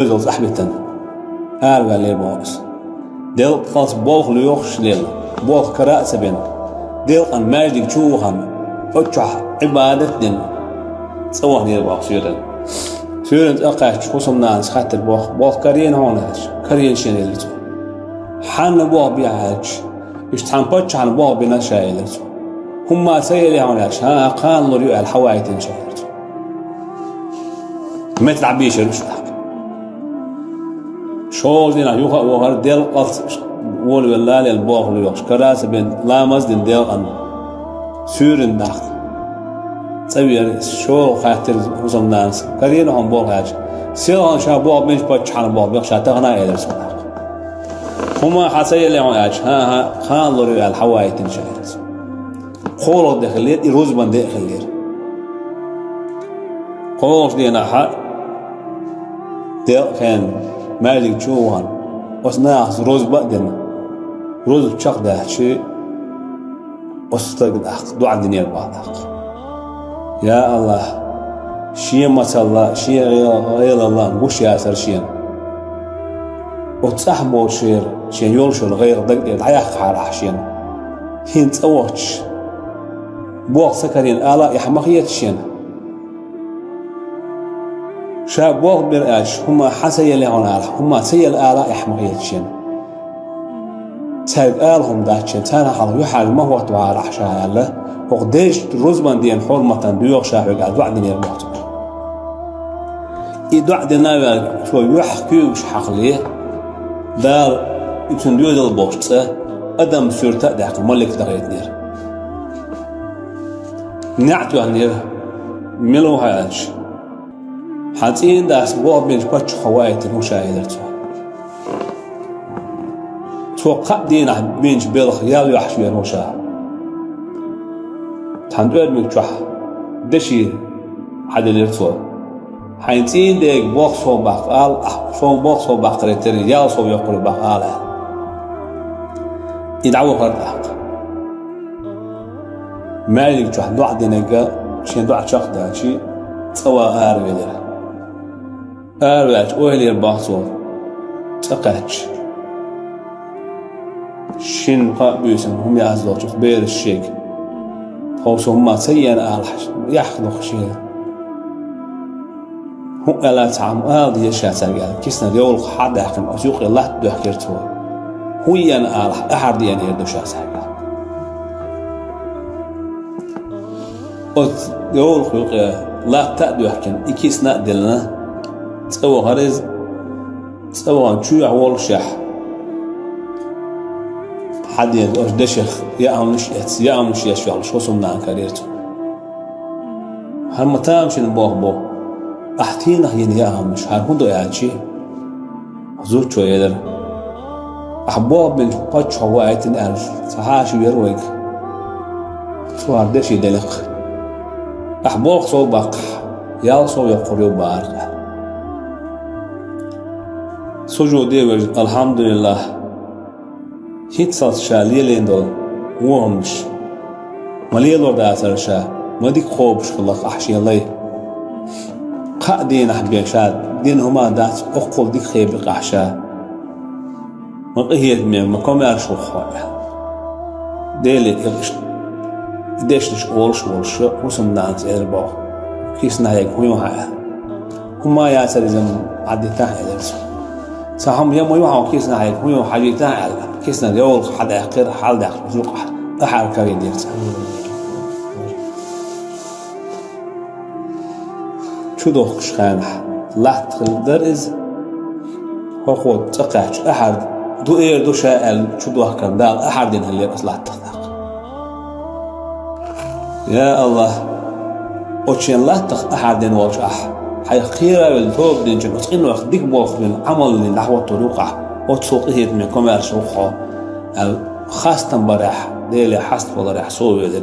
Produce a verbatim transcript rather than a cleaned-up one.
Доьзал цӀахь битина, араваьллера боху иза. Делкъалц болх лоьхуш лела, болх кара а ца бина, делкъан маьждиг чу а вахана, оцу чохь Ӏибадат а дина, цӀа ваханера боху суьйранна. Суьйранна цӀа кхаьчча, хӀусамнанас хаьттира боху: «Болх карийна хьуна?» — аьлча, «Карийна шена», — элира цо. «Хьанна болх бехьа?» — аьлча, «Иштта цхьана паччахьна болх бина ша», — элира цо. «ХӀумма ца елла хьуна?» — аьлча, «ХӀан-хӀа, кхана лур ю», — аьлла, хьавайтина ша, элира цо. Метта дӀабийшира уьш тӀаккха. ШолгӀачу дийнахь юха а вахара, делкъалц волавелла лела болх лоьхуш, кара а ца бина, ламаз а дина делкъан, суьйранна тӀаккха цӀа веара. ШолгӀа хаьттира хӀусамнанас: «Карийна хьуна болх?» — аьлча, «Селхана ша болх бинчу паччахьна болх бех ша тахана», — элира цо тӀаккха. «ХӀумма хьан ца елла хьуна?» — аьлча, «ХӀан-хӀа, кхана лур ю», — аьлла, хьавайтина ша, элира цо. КхоалгӀа де хиллера, и рузбан де а хиллера. КхоалгӀачу дийнахь делкъа хенна маьждиг чу а вахана, оцу нахаца рузба а дина, рузба чекхдаьлча, оцу стага тӀаккха доӀа динера боху тӀаккха: «Я АллахӀ, шен мацалла, шен гӀе-, гӀелалла гуш яцара шена. Оцу цӀахь болчеран шен йолуш йолу гӀайгӀа даг тӀера дӀаяьккхахьара ахь шена. ХӀинца цӀа вахча, болх ца карийна ала а эхь ма хета шена. Ша болх бира аьлча, хӀумма хьан ца елла хьуна ала, хӀумма ца елла ала а эхь ма хета шена. Цаьрга ала хӀума дац шена, царна хьалха юьхьӀаьржа ма хӀоттавахьара ахь ша», — аьлла, хӀокху дешан рузбан ден хьурматан доьху ша хьоьга аьлла, доӀа динера боху цо. И доӀа дина а ваьлла, цо юьхь куьйгаш хьакхале, Дала и цуьнан доьзал болчу цӀа адаман суьрта а даьккхина, малик дахийтинера. НеӀ тоьхнера, мила ву хьо аьлча, «Хьан цӀийнан дас болх бинчу паччахьо ваийтина ву ша», — элира цо. «Цо кхаа дийнахь бинчу белхан ял йохьуш веана ву ша. Цхьана тӀоьрмиг чохь деши хьаделира цо. Хьайн цӀийнан дега болх сов баккха ала, ахь сов болх сов баккхаре терра, ял сов йоккхур ю баккха ала», — аьлла. И дӀавахара тӀаккха. Маьждиг чохь доӀа динарг шен доӀа чекхдаьлча, цӀа ван аравелира. Араваьлча, ойла йира боху цо, цӀа кхаьчча. Шина-кхаа буьйсанна хӀума яздолчух бераш шега: «Тхов со хӀумма ца еана алахь, яхка дохуш яра. ХӀун аьлла, цхьа хӀума ала деза ша цаьрга», — аьлла, киснара йовлакх хьа а даьккхина, оцу юккъе латта доьхкира цо. «ХӀун еана алахь, ахьар деана эр ду ша цаьрга». Оцу йовлакх юккъе латта а доьхкина, и кисна а диллина, цӀа вахара иза. ЦӀа вахана чоьхьа воллушехь, хьадена оцу дешех яамнаш эцна, яамнаш еш йолуш хӀусамнана карийра цунна. «ХӀара ма тамашийна болх бу, ахь тийна йина яамнаш, хӀара хӀун ду?» — аьлча, зудчо элира: «Ахь болх бинчу паччахьо ваийтина аьлла, цхьа хьаша вера вайга. Цо хӀара деши делира-кх. Ахь болх сов баккхахь, ял сов йоккхур ю бахара-кх», — аьлла. Сужуде вежа: «АлхьамдулиллахӀ, хӀинццалц ша лелийна долу вон хӀуманаш ма лелор дацара ша, ма дика кхобуш хилла-кх ахь шен лай. Кхаа дийнахь бен ша дина хӀума дац, оккхул дика хебира-кх ахь ша. Ма къинхетаме, ма комаьрша ву-кх хьо», — аьлла. Деле и дешнаш олуш волуш хӀусамнанас элира боху: «Киснахьега хӀун ю хьан?» — аьлла. «ХӀумма яцара иза, хьадитахь», — элира цо. «Цхьа хӀума я ма ю хьан киснахьега, хӀун ю хьажийтахь», — аьлла. Киснара йовлакх хьадаьккхира, хьалдаьккхира юкъахь, ахьар карийдира цо. Чу дохкуш хенахь, латта хилла дара иза. ХӀокхо цӀа кхаьчча, ахьар ду эр ду ша аьлла, чу дохкарна Дала ахьар дина хиллера оцу латтах тӀаккха. Я АллахӀ, оцу шен латтах ахьар дина волчу ахь, хьайх кхера а велла, тоба динчунна оцу къинойх дика болх бина, Ӏамал дина дӀахӀоттор ю-кх ахь, оццул къинхетаме, комаьрша ву-кх хьо, аьлла, хастам барехь, Деле хьаставаларехь, сов велира.